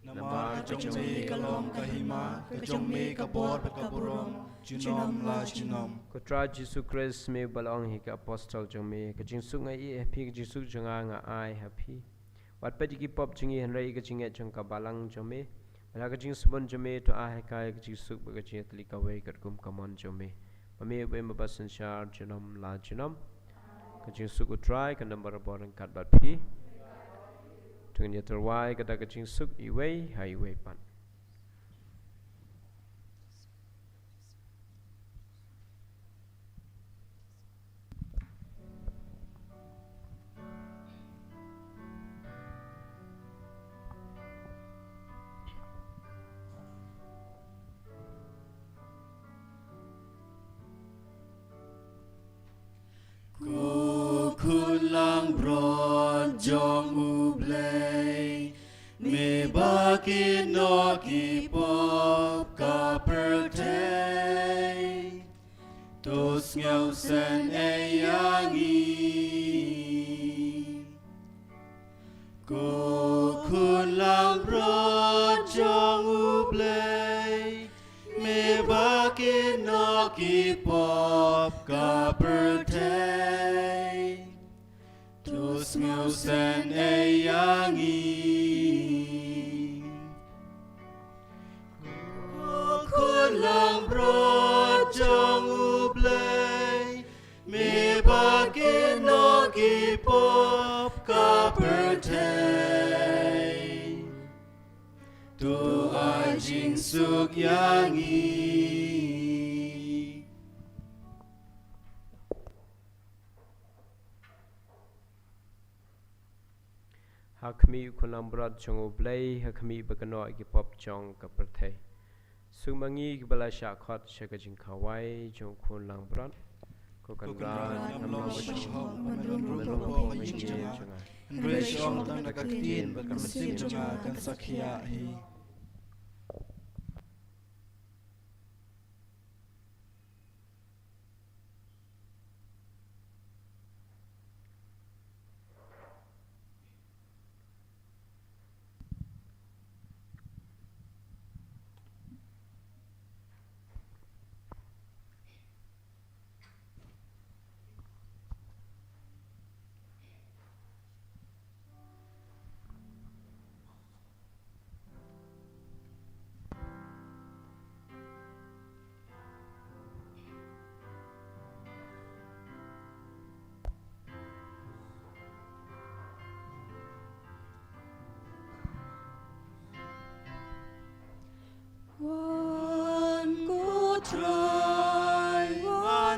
Namar ka jong me ka long ka hima, ka jong me ka bor bad ka burom junom la junom. Ko Trai Jisu Khrist, me uba la ong ha ki apostol jong me: Ka jingsuk nga ïeh ha phi, ka jingsuk jong nga nga ai ha phi. Wat peit ïa ki pop jong ngi, hynrei ïa ka jingngeit jong ka balang jong me. Bad ha ka jingsbun jong me to ai ha ka ïa ka jingsuk bad ka jingïatylli kawei katkum ka mon jong me, ba me uba im bad synshar junom la junom. Ka jingsuk u Trai kan don barabor ryngkat bad phi. To ngin ïa tyrwa ïa kata ka jingsuk iwei ha iwei pat. Ko Khun langbrot jong U Blei, me ba kit noh ki pop ka pyrthei, to sngewsynei ïa ngi. Ko Khun langbrot jong U Blei, me ba kit noh ki pop ka pyrthei, to sngewsynei ïa ngi. Ko Khun langbrot jong U Blei, me ba kit noh ki pop ka pyrthei, to ai jingsuk ïa ngi. Ha khmih U Khun langbrot jong U Blei, ha khmih ba kit noh ki pop jong ka pyrthei. Suk ma ngi kiba la shah khot sha ka jingkhawai jong U Khun langbrot. Ko Kynrad, ngam long ba shong hok ban rung ruh hapoh ka ïing jong nga, hynrei shu ong tang da ka ktien bad ka mynsiem jong nga kan sa khiah hi.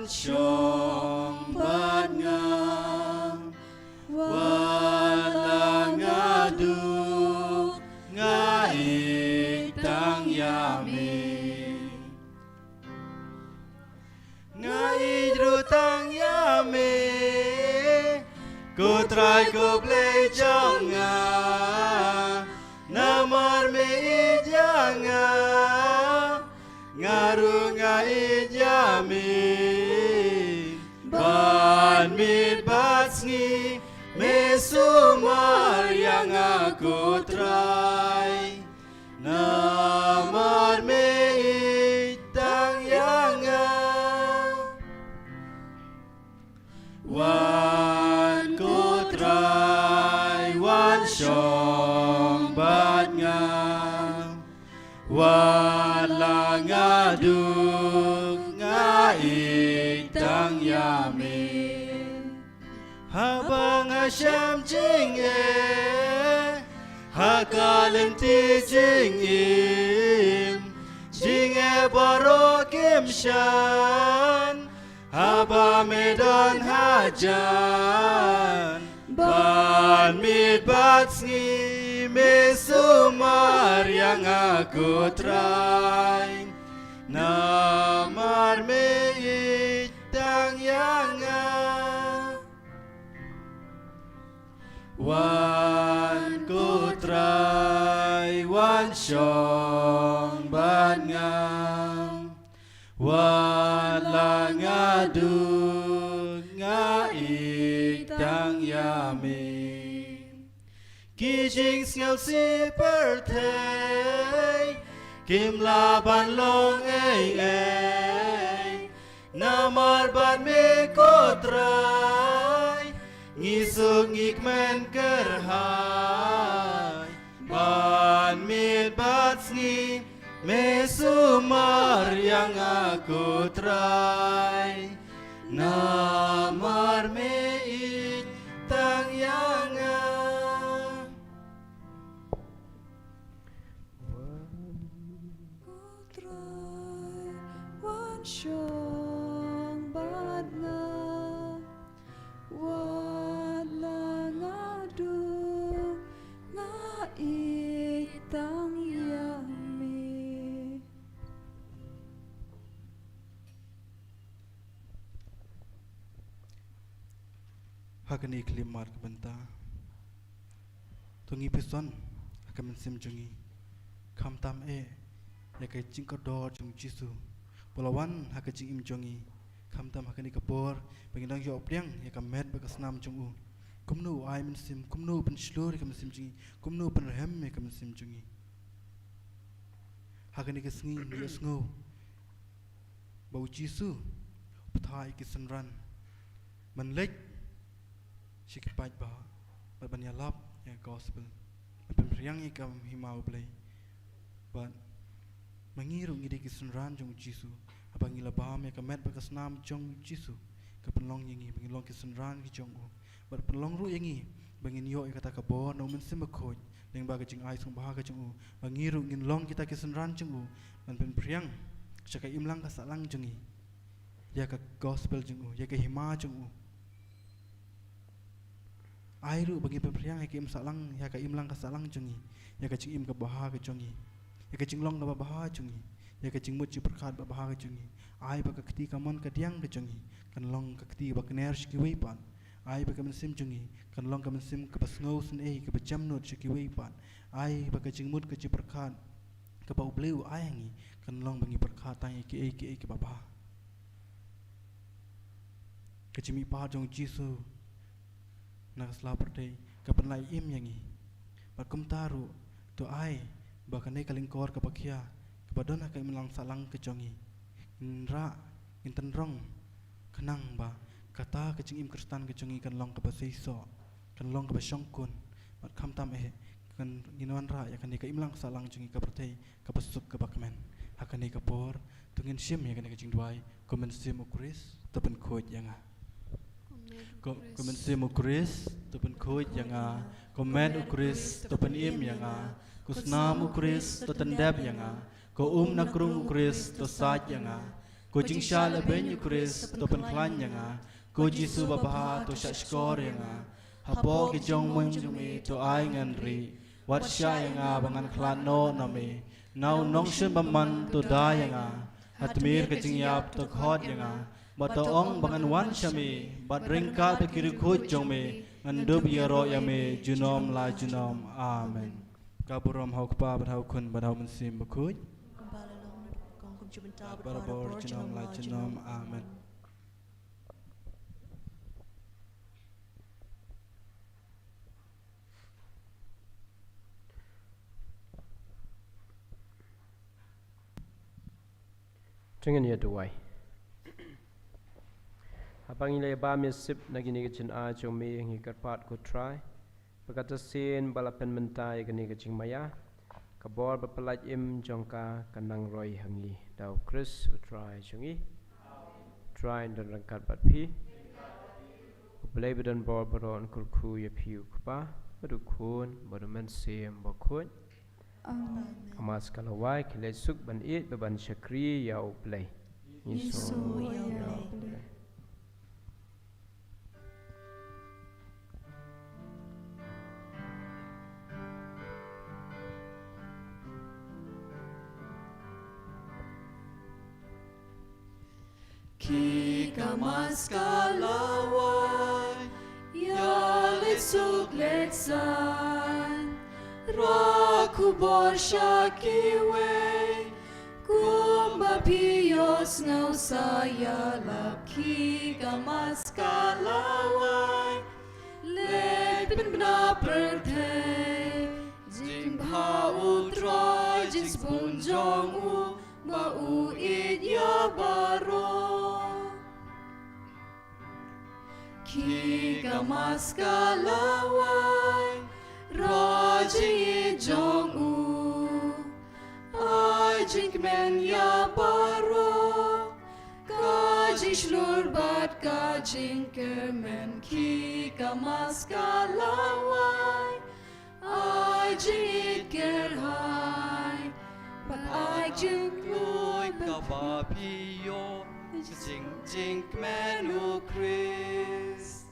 shong bad nga. Wat la nga duk, nga ïeit tang ïa me. Nga ïeit ruh tang ïa me, ko Trai ko Blei jong nga. Namar me ïeit ïa nga, nga ruh nga ïeit ïa me. Ban miet bad sngi me sumar ïa nga, ko Trai. Namar me ïeit tang ïa nga. Wan, ko Trai, wan shong bad nga. Wat la nga duk, nga ïeit tang ïa me. Haba nga shem jingeh ha ka lynti jingim, jingeh baroh kim shan. Haba me don hajan, ban miet bad sngi me sumar ïa nga, ko Trai. Namar me ïeit tang ïa nga. Wan, ko Trai, wan shong bad nga. Wat la nga duk, nga ïeit tang ïa me. Ki jingsngewsih pyrthei kim lah ban long ei ei. Namar bad me, ko Trai, ngi suk ngi kmen kyrhai. Ban miet bad sngi me sumar ïa nga, ko Trai. Namar me ïeit tang ïa nga. Ko Trai, wan shong bad nga. Wat la nga duk, nga ïeit tang ïa me. Ha kane ka khyllipmat ka bynta, to ngin pyrshang ha ka mynsiem jong ngi, khamtam eh ïa ka jingkordor jong u Jisu ba la wan ha ka jingim jong ngi, khamtam ha kane ka por ba ngin dang ïoh pdiang ïa ka met bad ka snam jong u. Kumno u ai mynsiem, kumno u pynshlur ïa ka mynsiem jong ngi, kumno u pynrhem ïa ka mynsiem jong ngi. Ha kane ka sngi ngi ïohsngew ba u Jisu u phah ïa ki synran ban leit sha ki paidbah bad ban ïalap ïa ka gospel, ban pynphriang ïa ka hima U Blei. Bad ma ngi ruh ngi dei ki synran jong u Jisu, haba ngi la bam ïa ka met bad ka snam jong u Jisu, ka pynlong ïa ngi ba ngin long ki synran ki jong u. Bad pynlong ruh ïa ngi ba ngin ïoh ïa kata ka bor na u Mynsiem Bakhuid lyngba ka jingai sngewbha ka jong u, ba ngi ruh ngin long kita ki synran jong u ban pynphriang sha ka imlang ka sahlang jong ngi ïa ka gospel jong u, ïa ka hima jong u. Ai ruh ba ngin pynphriang ïa ka im sahlang, ïa ka imlang ka sahlang jong ngi, ïa ka jingim kaba bha ka jong ngi, ïa ka jinglong kaba bha jong ngi, ïa ka jingmut jingpyrkhat ba bha ka jong ngi. Ai ba ka kti kamon kadiang ka jong ngi kan long ka kti ba kner sha kiwei pat. Ai ba ka mynsiem jong ngi kan long ka mynsiem kaba sngewsynei, kaba jemnud sha kiwei pat. Ai ba ka jingmut ka jingpyrkhat kaba U Blei u ai ha ngi kan long ba ngi pyrkhat tang ïa kiei kiei kiba bha. Ka jingmihpat jong u Jisu na ka sla pyrthei ka pynlait im ïa ngi. Bad kumta ruh to ai ba kane ka lyngkor kaba khia kaba don ha ka imlang sahlang ka jong ngi, ngin rah, ngin tynrong khnang ba kata ka jingim Khristan ka jong ngi kan long kaba seisoh, kan long kaba shongkun. Bad khamtam eh kan ngin wanrah ïa kane ka imlang sahlang jong ngi, ka pyrthei kaba suk kaba kmen. Ha kane ka por to ngin shim ïa kane ka jingduwai. Ko Mynsiem u Khrist, to pynkhuid ïa nga. Ko, ko Mynsiem u Khrist, to pynkhuid ïa nga. Ko met u Khrist, to pynim ïa nga. Ko snam u Khrist, to tyndep ïa nga. Ko um na krung u Khrist, to sait ïa nga. Ko jingshah lehbeiñ u Khrist to pynkhlaiñ ïa nga. Ko Jisu babha to shahshkor ïa nga. Hapoh ki jingmong jong me to ai ngan rieh. Wat shah ïa nga ba ngan khlad noh na me. Na u nongshun bymman to da ïa nga. Ha tmier ka jingïap to khot ïa nga. Bad to ong ba ngan wan sha me. Bad ryngkat bad ki riewkhuid jong me ngan dup ïaroh ïa me junom la junom. Amen. Ka burom ha u Kpa bad ha u Khun bad ha u Mynsiem Bakhuid. Kumba la long naduh kaba kong, kum shibun, barabor, junom la junom. Amen. To ngin ïa duwai. Haba ngi la ïa bam ïa sip na kine ki jingaiñ jong me, ngi kyrpad, ko Trai, ba kata sien ba la pynmynta ïa kane ka jingmaïa, ka bor ba pyllait im jong ka kan nang roi ha ngi da u Khrist u Trai jong ngi. Trai, ngi don ryngkat bad phi. U Blei ba don bor baroh un kyrkhu ïa phi, u Kpa bad u Khun bad u Mynsiem Bakhuid. Amen. Hamas ka lawei, khie leit suk ban ïeit bad ban shakri ïa u Blei. Ngi sngew ïa u Blei. Khie ka Hamas ka lawei, ïa leit suk leit san, rah khubor sha kiwei, kumba phi ïohsngew sa ïalap. Khie ka Hamas ka lawei, leit pynbna pyrthei jingbha u Trai, jingsbun jong u ba u ïeit ïa baroh. Khie ka Hamas ka lawei, rah jingïeit jong u, ai jingkmen ïa baroh, ka jingshlur bad ka jingkyrmen. Khie ka Hamas ka lawei, ai jingïeit kyrhai bad ai jingkyrhai kaba phi ïoh, jing, jingkmen u Khrist.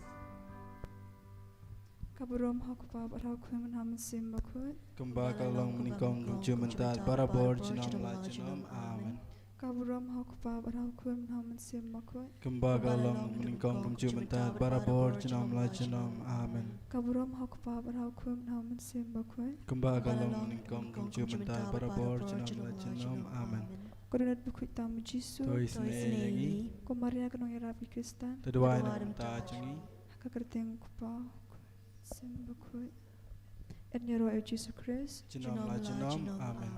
Ka burom ha u Kpa bad ha u Khun bad ha u Mynsiem Bakhuid. Kumba ka long mynnyngkong, kumjuh mynta, barabor, junom la junom. Amen. Ka burom ha u Kpa bad ha u Khun bad ha u Mynsiem Bakhuid. Kumba ka long mynnyngkong, kumjuh mynta, barabor, junom la junom. Amen. Ka burom ha u Kpa bad ha u Khun bad ha u Mynsiem Bakhuid. Kumba ka long mynnyngkong, kumjuh mynta, barabor, junom la junom. Amen. Ko donat bakhuid tam u Jisu, to isynei ïa ngi. Ko Maria ka nongïarap ki Khristan, to duwai na ka bynta jong ngi. Ha ka kyrteng u Kpa, u Khun, u Mynsiem Bakhuid. Yn ïaroh ïa u Jisu Khrist junom la junom. Amen.